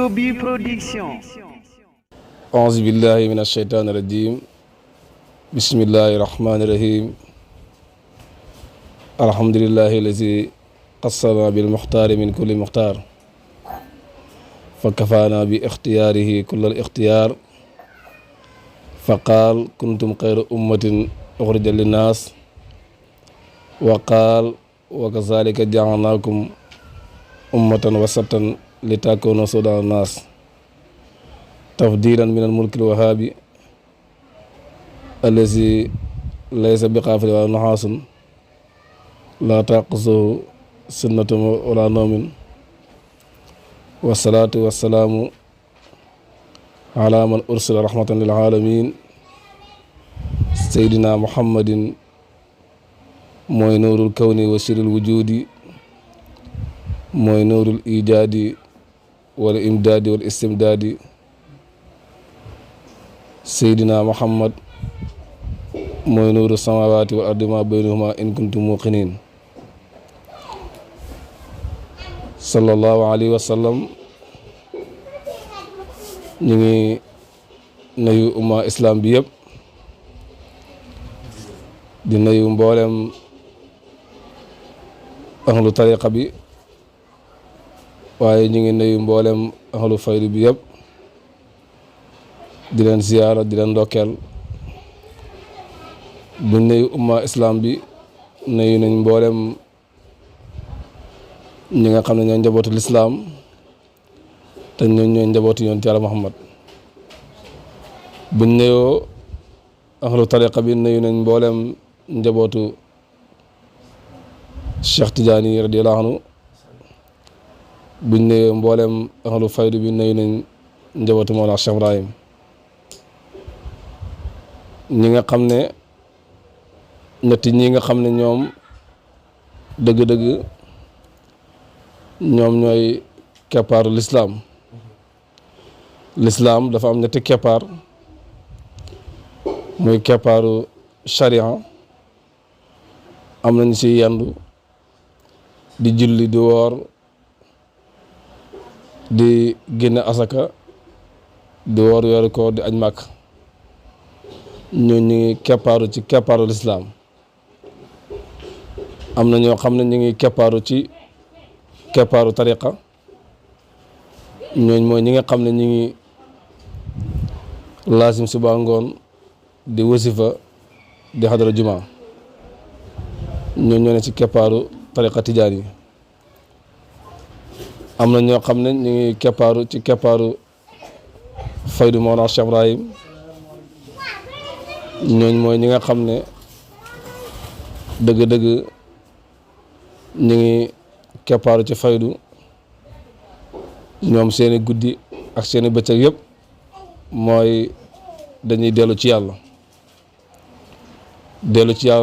Gobi Production. أعوذ بالله من الشيطان الرجيم بسم الله الرحمن الرحيم الحمد لله الذي قصنا بالمختار من كل مختار فكفانا باختياره كل الاختيار فقال كنتم خير أمة أخرج للناس وقال وكذلك جعلناكم أمة وسطا لتكونوا سودا الناس تفضيلا من الملك الوهابي الذي ليس بقافل ولا نحاس لا تأخذه سنة ولا نوم والصلاة والسلام على من أرسل رحمة للعالمين سيدنا محمد mooy nuurul kawni wa siril wujudi mooy nuurul ijaadi wal imdaadi wal istimdaadi seydina muhammad mooy nuuru samawaati wal ardi ma baynahuma in kuntum muqinin sallallahu alayhi wa sallam. ñu ngi nuyu umma islam bi yëpp di nuyu mboolem ahlu tariqa bi waaye ñu ngi nuyu mboolem ahlu faydu bi yëpp di leen ziyaara di leen ndokkeel bu nuyu umma islam bi nuyu nañ mboolem ñi nga xam ne ñoo njabootu lislaam te ñoo ñooy njabootu yonent Yàlla Muhammad buñ nuyoo ahlu tariqa bi nuyu nañ mboolem njabootu Cheikh Tidiane radiyallahu anhu buñ nuyoo mboolem ahlu faydu bi nuyu nañ njabootu Mawlana Cheikh Ibrahim ñi nga xam ne ñetti ñi nga xam ne ñoom dëgg-dëgg ñoom ñooy keppaaru lislaam dafa am ñetti keppaar muy keppaaru sharia am nañ ci yendu di julli di woor di génne asaka di woor weeru koor di aj màkk ñu ngi keppaaru ci keppaaru lislaam am na ñoo xam ne ñu ngi keppaaru ci keppaaru tariqa ñooñ mooy ñi nga xam ne ñu ngi laasim suba ngoon di wasifa di xadara juma ñoo ne ci keppaaru tariqa tijaan yi am na ñoo xam ne ñu ngi keppaaru ci keppaaru faydu Mawlana Cheikh Ibrahim ñooñ mooy ñi nga xam ne dëgg-dëgg ñu ngi keppaaru ci faydu ñoom seeni guddi ak seeni bëccëg yëpp mooy dañuy dellu ci yàlla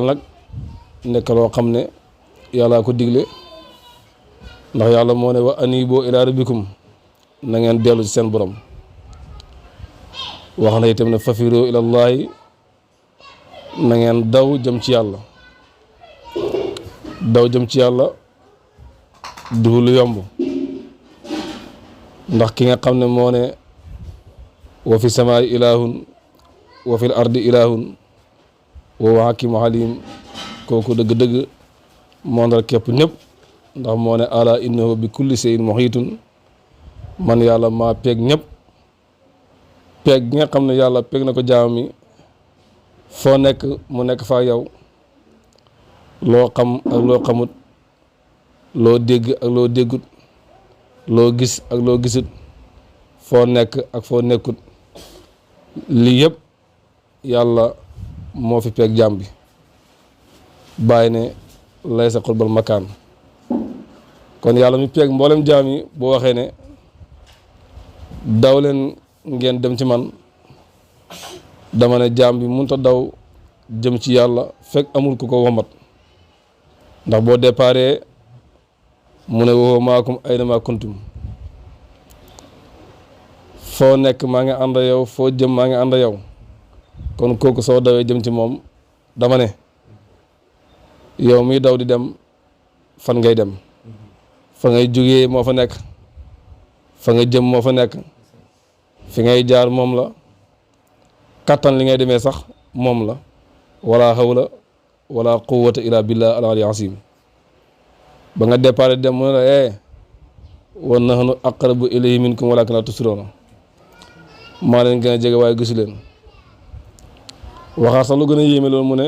nag nekk loo xam ne yàllaa ko digle ndax yàlla moo ne wa anibu ila rabbikum na ngeen dellu ci seen borom wax na itam ne fafiru ilallahi na ngeen daw jëm ci yàlla du lu yomb ndax ki nga xam ne moo ne wa fi samaai ilahun wa fil ardi ilahun wa huwa hakimu halim kooku dëgg-dëgg moo ndar képp ñëpp ndax moo ne ala innahu bi kulli shay'in muhitun man yàlla maa peeg ñëpp peeg gi nga xam ne yàlla peeg na ko jaam mi foo nekk mu nekk faa yow loo xam ak loo xamut loo dégg ak loo déggut loo gis ak loo gisut foo nekk ak foo nekkut lii yëpp yàlla moo fi peeg jaam bi bàyyi ne lay sa xurbal makaan kon yàlla mi peeg mboolem jaam yi boo waxee ne daw leen ngeen dem ci man dama ne jaam bi mënut a daw jëm ci yàlla fekk amul ku ko womat ndax boo déparé mu ne woo maakum ayna maa kuntum foo nekk maa ngi ànd yow foo jëm maa ngi ànd yow kon kooku soo dawee jëm ci moom dama ne yow miy daw di dem fan ngay dem fa ngay jógee moo fa nekk fa nga jëm moo fa nekk fi ngay jaar moom la kattan li ngay demee sax moom la wala hawla wala quwwata illa billah al ali azim ba nga départ dem mu ne la wa nahnu aqrabu ilayhi minkum walakin la tusiruna maa leen gën a jege waaye gisu leen waxaat sax lu gën a yéeme loolu mu ne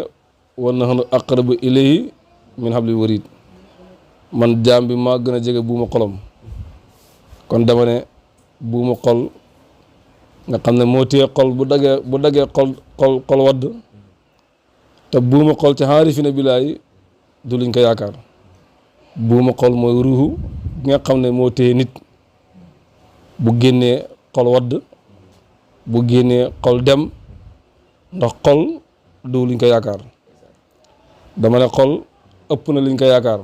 wa nahnu aqrabu ilayhi min hablil warid man jaam bi maa gën a jege buuma xolom kon dama ne buuma xol nga xam ne moo téye xol bu daggee xol wadd te buuma xol ci xaarifina billaahi du luñ ko yaakaar buuma xol mooy ruuxu gi nga xam ne moo téye nit bu génnee xol wadd bu génnee xol dem ndax xol du luñ ko yaakaar dama ne xol ëpp na liñ ko yaakaar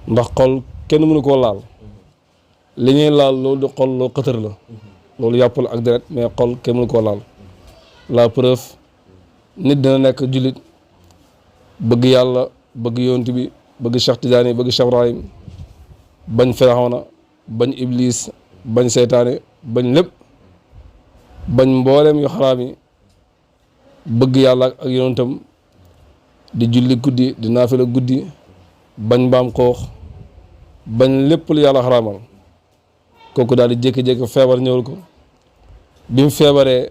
ndax xol kenn mënu koo laal li ñuy laal loolu di xol loo xëtër la loolu yàpp la ak deret mais xol kenn mënu koo laal la preuve nit dina nekk jullit bëgg yàlla bëgg yonent bi bëgg Cheikh Tidiane bëgg Cheikh Ibrahim bañ Firawna bañ Iblis bañ seytaane bañ lépp bañ mbooleem yu xaraam yi bëgg yàlla ak yonentam di julli guddi di naafila guddi bañ mbaam xoox bañ lépp lu yàlla xaraamal kooku daal di jékki-jékki feebar ñëwul ko bi mu feebaree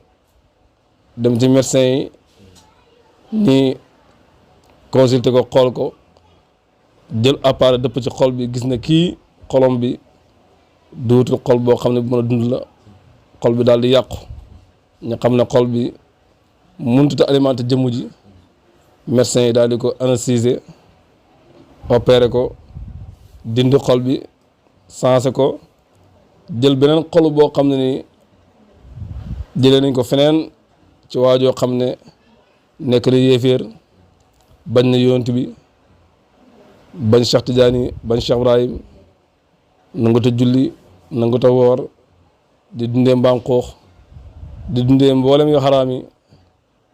dem ci médecin yi ñi consulté ko xool ko jël appareil dëpp ci xol bi gis na kii xolom bi duutul xol boo xam ne bu mën a dund la xol bi daal di yàqu ñu xam ne xol bi mënut a alimenté jëmm ji médecin yi daal di ko anesthésier opéré ko dindi xol bi sensé ko jël beneen xol boo xam ne ni jëlee nañ ko feneen ci waajoo xam ne nekk na yéeféer bañ na yonent bi bañ Cheikh Tidiane bañ Cheikh Ibrahim nangu ta julli nangu ta woor di dundee mbaam xoox di dundee mboolem yu xaraam yi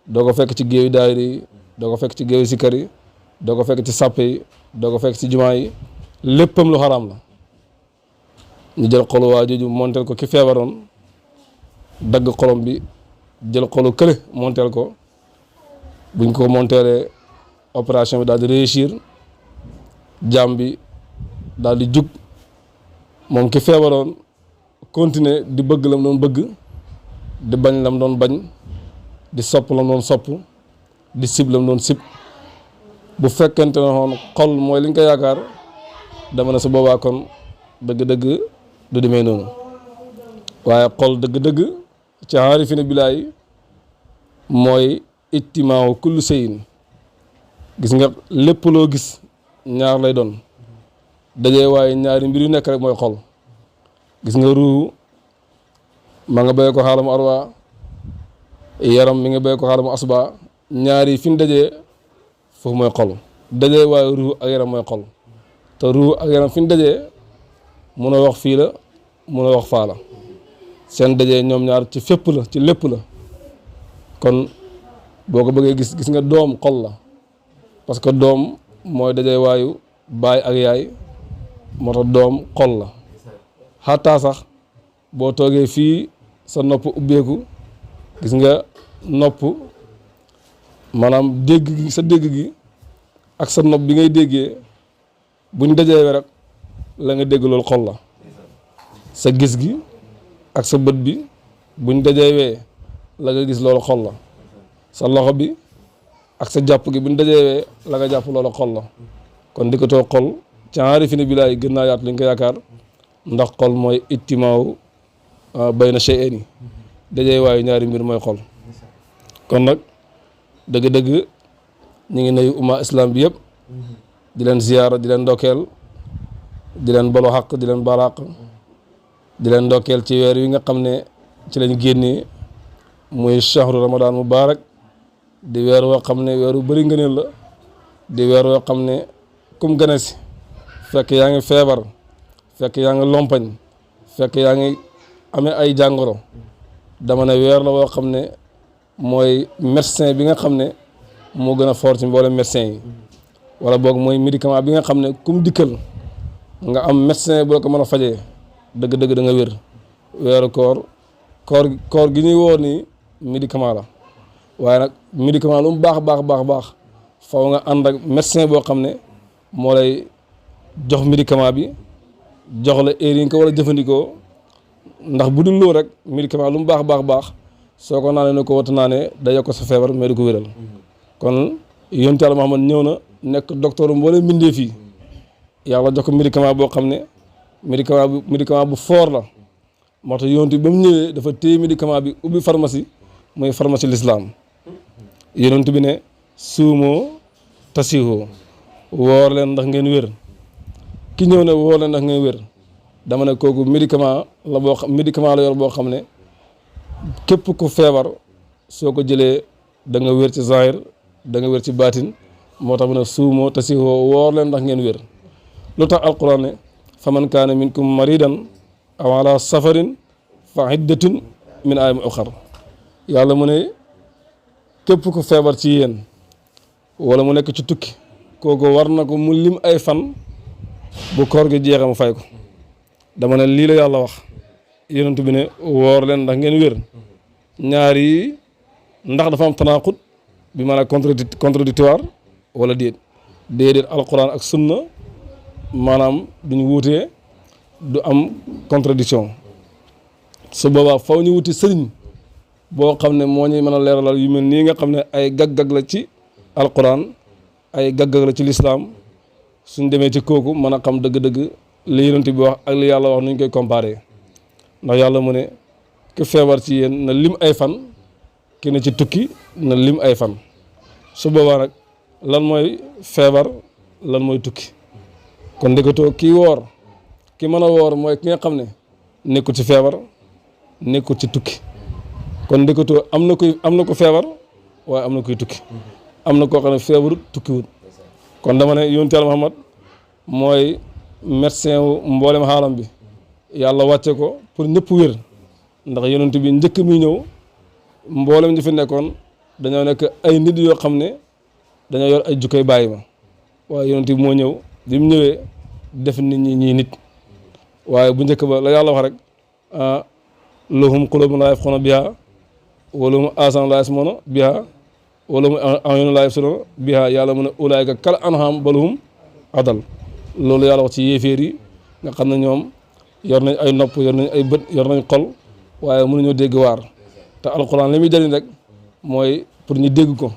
doo ko fekk ci géewi daayira yi doo ko fekk ci géewi sikkar yi doo ko fekk ci sàppe yi doo ko fekk ci jumaa yi léppam lu xaraam la ñu jël xolu waa jooju monteel ko ki feebaroon dagg xolom bi jël xolu kële monteel ko buñ ko monteelee opération bi daal di réussir jaam bi daal di jug moom ki feebaroon continuer di bëgg lam doon bëgg di bañ lam doon bañ di sopp lam doon sopp di sib lam doon sib bu fekkente ne xoon xol mooy liñ ko yaakaar dama ne su boobaa kon dëgg-dëgg du demee noonu waaye xol dëgg-dëgg ci aarifina billaahi mooy ijtimaaw kullu seyin gis nga lépp loo gis ñaar lay doon dajee waaye ñaari mbir yu nekk rek mooy xol gis nga ruu ma nga béy ko xaalamu arwa yaram mi nga béy ko xaalamu asba ñaari fi ñu dajee foofu mooy xol dajee waaye ruu ak yaram mooy xol te ruu ak yaram fi ñu dajee mun a wax fii la mun a wax faa la seen dajee ñoom ñaar ci fépp la ci lépp la kon boo ko bëggee gis nga doom xol la parce que doom mooy dajee waayu baay ak yaay moo tax doom xol la xataa sax boo toogee fii sa nopp ubbeeku gis nga nopp maanaam dégg gi sa dégg gi ak sa nopp bi ngay déggee buñ dajee rek la nga dégg loolu xol la sa gis gi ak sa bët bi buñ dajeewee la nga gis loolu xol la sa loxo bi ak sa jàpp gi buñ dajeewee la nga jàpp loolu xol la kon di ko too xol ci aarifina billaahi gën naa yaatu li nga ko yaakaar ndax xol mooy ijtimaaw bayna shay'ayni dajee waayu ñaari mbir mooy xol kon nag dëgg-dëgg ñu ngi nuyu umma islam bi yëpp di leen ziyaara di leen ndokkeel di leen balo xaq di leen balaq di leen ndokkeel ci weer wi nga xam ne ci lañ génnee muy shahru ramadan mubarak di weer woo xam ne weer wu bëri ngëneel la di weer woo xam ne kum gane si fekk yaa ngi feebar fekk yaa ngi lompañ fekk yaa ngi amee ay jàngoro dama ne weer la woo xam ne mooy médecin bi nga xam ne moo gën a fort ci mboolem médecin yi wala boog mooy médicament bi nga xam ne kum dikkal nga am médecin boo ko mën a fajee dëgg-dëgg da nga wér weeru koor gi ñuy woor nii médicament la waaye nag médicament lu mu baax faw nga ànd ak médecin boo xam ne moo lay jox médicament bi jox la heure yi nga ko war a jëfandikoo ndax bu dul loolu rek médicament lu mu baax soo ko naanee ne ko wata naanee da yokk sa feebar mais du ko wéral kon yonent Yàlla Muhammad ñëw na nekk docteur mboolee mbindee fii yàlla jox ko médicament boo xam ne médicament bu fort la moo tax yonent bi ba mu ñëwee dafa téye médicament bi ubbi pharmacie mooy pharmacie l'islam yonent bi ne suumoo tasihoo woor leen ndax ngeen wér ki ñëw ne woor leen ndax ngeen wér dama ne kooku médicament la yor boo xam ne képp ku feebar soo ko jëlee da nga wér ci zahir da nga wér ci baatin moo tax mu ne suumoo tasihoo woor leen ndax ngeen wér lu tax alquran ne fa man kaana minkum maridan aw ala safarin fa iddatun min ayaamin uxar yàlla mu ne képp ku feebar ci yéen wala mu nekk ci tukki kooku war na ko mu lim ay fan bu koor gi jeexee mu fay ko dama ne lii la yàlla wax yonent bi ne woor leen ndax ngeen wér ñaar yi ndax dafa am tanaqud bi maanaam contradictoire wala déedéet alquran ak sunna maanaam duñ wuutee du am contradiction su boobaa faw ñu wuti sëriñ boo xam ne moo ñuy mën a leeralal yu mel nii nga xam ne ay gag-gag la ci alquran ay gag-gag la ci lislaam suñ demee ci kooku mën a xam dëgg-dëgg li yonent bi wax ak li yàlla wax nuñ koy comparé ndax yàlla mu ne ki feebar ci yéen na lim ay fan ki ne ci tukki na lim ay fan su boobaa nag lan mooy feebar lan mooy tukki kon ndeketoo kii woor ki mën a woor mooy ki nga xam ne nekkul ci feebar nekkul ci tukki kon ndeketoo am na ko feebar waaye am na koy tukki am na koo xam ne feebarut tukkiwut kon dama ne yonent Yàlla Muhammad mooy médecin wu mboolem xaalam bi yàlla wàcce ko pour ñëpp wér ndax yonent bi njëkk mi ñëw mboolem ñi fi nekkoon dañoo nekk ay nit yoo xam ne dañoo yor ay jukkoy bàyyi ma waaye yonent bi moo ñëw bi mu ñëwee def nit ñi nit waaye bu njëkk ba la yàlla wax rek lahum qulubun laa yafqahuuna bihaa wa lahum aasaanun laa yasma'uuna bihaa wa lahum a'yunun laa yubsiruuna bihaa yàlla mu ne ulaa'ika kal an'aam bal hum adall loolu yàlla wax ci yéeféer yi nga xam ne ñoom yor nañ ay nopp yor nañ ay bët yor nañ xol waaye mënuñoo dégg waar te alquran li muy jëriñ rek mooy pour ñu dégg ko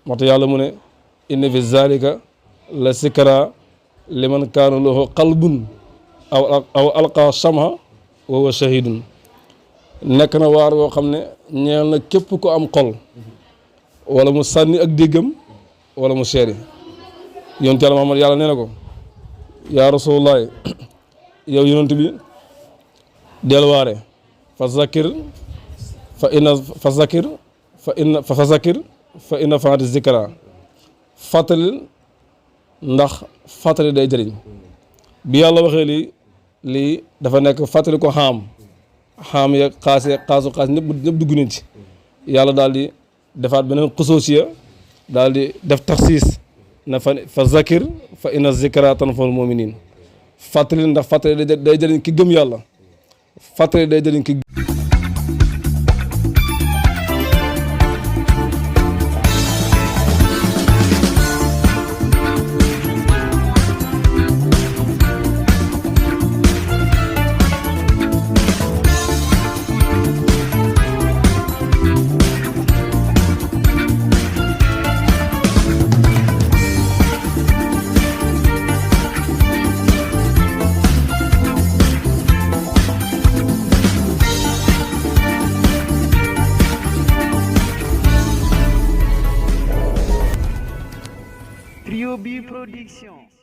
moo tax yàlla mu ne inna fi zalika la sikra liman kaana lahu qalbun aw alqa samha wa huwa shahidun nekk na waar woo xam ne ñeel na képp ko am xol wala mu sànni ak déggam wala mu seeri yonent Yàlla Muhammad yàlla nee na ko yaa rasulullahi yow yonent bi delluwaare fa zakir fa inna faati zikra fàttali ndax fàttali day jëriñ bi yàlla waxee lii dafa nekk fàttali ko xaam ya xaasu ñëpp dugg nañ ci yàlla daal di defaat beneen xusoosiya daal di def taxsiis na fa zakir fa inna zikra tanfa'ul mu'minin fàttali ndax fàttali day jëriñ ki gëm yàlla fàttali day jëriñ ki Trio B Production.